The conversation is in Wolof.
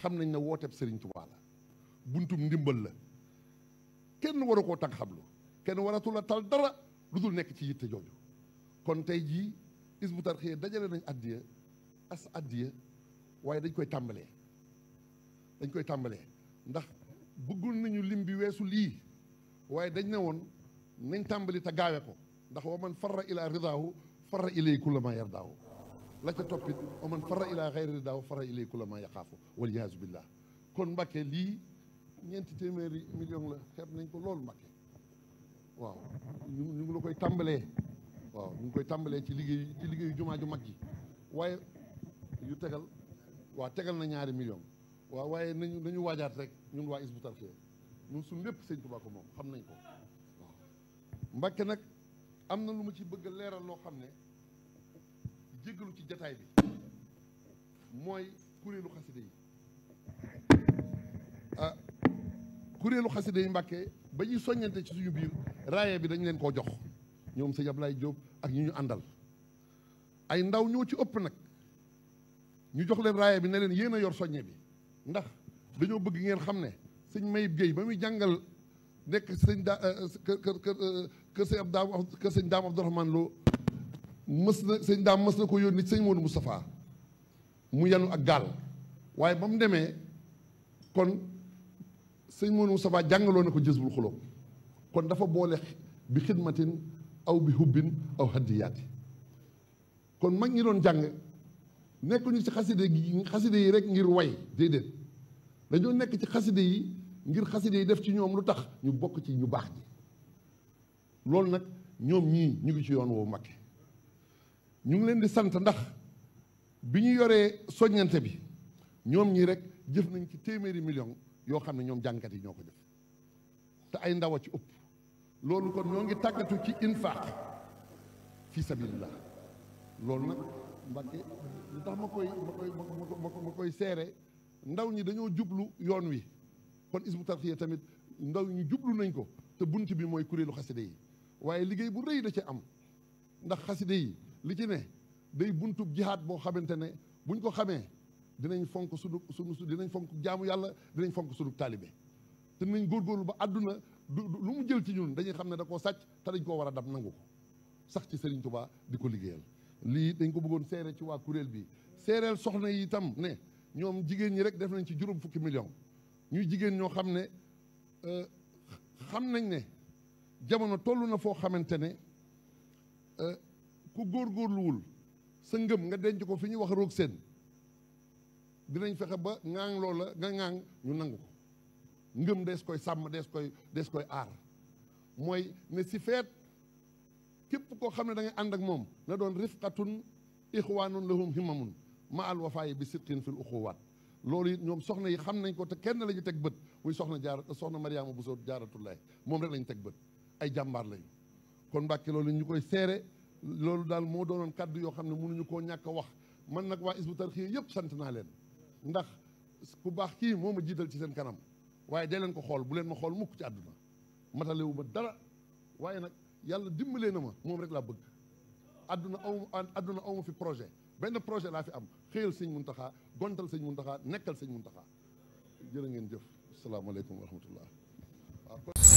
xam nañ ne wooteeb Serigne Touba la buntum ndimbal la kenn waru koo tag xablu kenn waratu la tal dara lu dul nekk ci yitte jooju kon tey jii Hizbut Tarqiyyah dajale nañ addiya as addiya waaye dañ koy tàmbalee ndax bëggul nañu lim bi weesu lii waaye dañ ne woon nañ tàmbali te gaawe ko ndax wa man farra ila ridaahu farra ilay kulla ma yardaahu la ca toppit wa man farra ila xayri ridaahu farra ilay kulla ma yaxaafu wal iyaazu billah kon Mbàkke lii ñeenti téeméeri million la xeeb nañ ko loolu Mbàkke waaw ñu ngi la koy tàmbalee waaw ñu ngi koy tàmbalee ci liggéeyu jumaa ju mag ji waaye yu tegal waaw tegal na ñaari million waaw waaye nañu waajaat rek ñun waa Hizbut Tarqiyyah ñun suñu lépp sëñ Tuubaa ko moom xam nañ ko waaw Mbàkke nag am na lu ma ci bëgg a leeral loo xam ne jéggalu ci jataay bi mooy kuréelu xaside yi kuréelu xaside yi Mbàkke ba ñuy soññante ci suñu biir raaye bi dañ leen koo jox ñoom sëñ Ablaye Diop ak ñu àndal ay ndaw ñoo ci ëpp nag ñu jox leen raaye bi ne leen yéen a yor soññe bi ndax dañoo bëgg ngeen xam ne sëñ Mayib Guèye ba muy jàngal nekk sëñ kër sëñ Daam Abdourahmane Lo sëñ Daam mës na ko yónni sëñ Modou Moustapha mu yanu ak gaal waaye ba mu demee kon sëñ Modou Moustapha jàngaloo na ko Jazbul Xuloob kon dafa boole bi xidmatin aw bi hubbin aw haddiyaati kon mag ñi doon jàng nekkuñu ci xaside yi rek ngir way déedéet dañoo nekk ci xaside yi ngir xaside yi def ci ñoom lu tax ñu bokk ci ñu baax ji loolu nag ñoom ñii ñu ngi ci yoon woowu Mbàkke ñu ngi leen di sant ndax bi ñu yoree soññante bi ñoom ñii rek jëf nañ ci téeméeri million yoo xam ne ñoom jàngkat yi ñoo ko def te ay ndaw a ci ëpp loolu kon ñoo ngi tàggatu ci infaq fi sabilillah loolu nag Mbàkke lu tax ma koy seere ndaw ñi dañoo jublu yoon wi kon Hizbut Tarqiyyah tamit ndaw ñi jublu nañ ko te bunt bi mooy kuréelu xaside yi waaye liggéey bu rëy da ci am ndax xaside yi li ci ne day buntub jihaad boo xamante ne buñ ko xamee dinañ fonk sunu dinañ fonk jaamu yàlla dinañ fonk sunu taalibe te nañ góorgóorlu ba àdduna lu mu jël ci ñun dañuy xam ne da koo sàcc te dañ koo war a dab nangu ko sax ci Serigne Touba di ko liggéeyal lii dañ ko bëggoon seere ci waa kuréel bi seereel soxna yi itam ne ñoom jigéen ñi rek def nañ ci juróom fukki million ñuy jigéen ñoo xam ne xam nañ ne jamono toll na foo xamante ne ku góorgóorluwul sa ngëm nga denc ko fi ñuy wax roog seen dinañ fexe ba ŋaang loola nga ŋaang ñu nangu ko ngëm dees koy sàmm dees koy aar mooy ne si feet képp koo xam ne da ngay ànd ak moom na doon rifqatun ixwaanun lahum himamun ma al wafaayi bi sidqin fil uxuwaat loolu it ñoom soxna yi xam nañ ko te kenn la ñu teg bët muy soxna Mariama Bousso Jaaratullahi moom rek la ñu teg bët ay jàmbaar lañu kon Mbàkke loolu ñu koy seere loolu daal moo doonoon kàddu yoo xam ne mënuñu koo ñàkk a wax man nag waa Hizbut Tarqiyyah yëpp sant naa leen ndax ku baax kii moo ma jiital ci seen kanam waaye dee leen ko xool bu leen ma xool mukk ci àdduna matalewu ma dara waaye nag yàlla dimbalee na ma moom rek laa bëgg àdduna aw ma fi projet benn projet laa fi am xëyal sëñ Muntaxa gontal sëñ Muntaxa nekkal sëñ Muntaxa jërë ngeen jëf asalaamaaleykum wa rahmatullah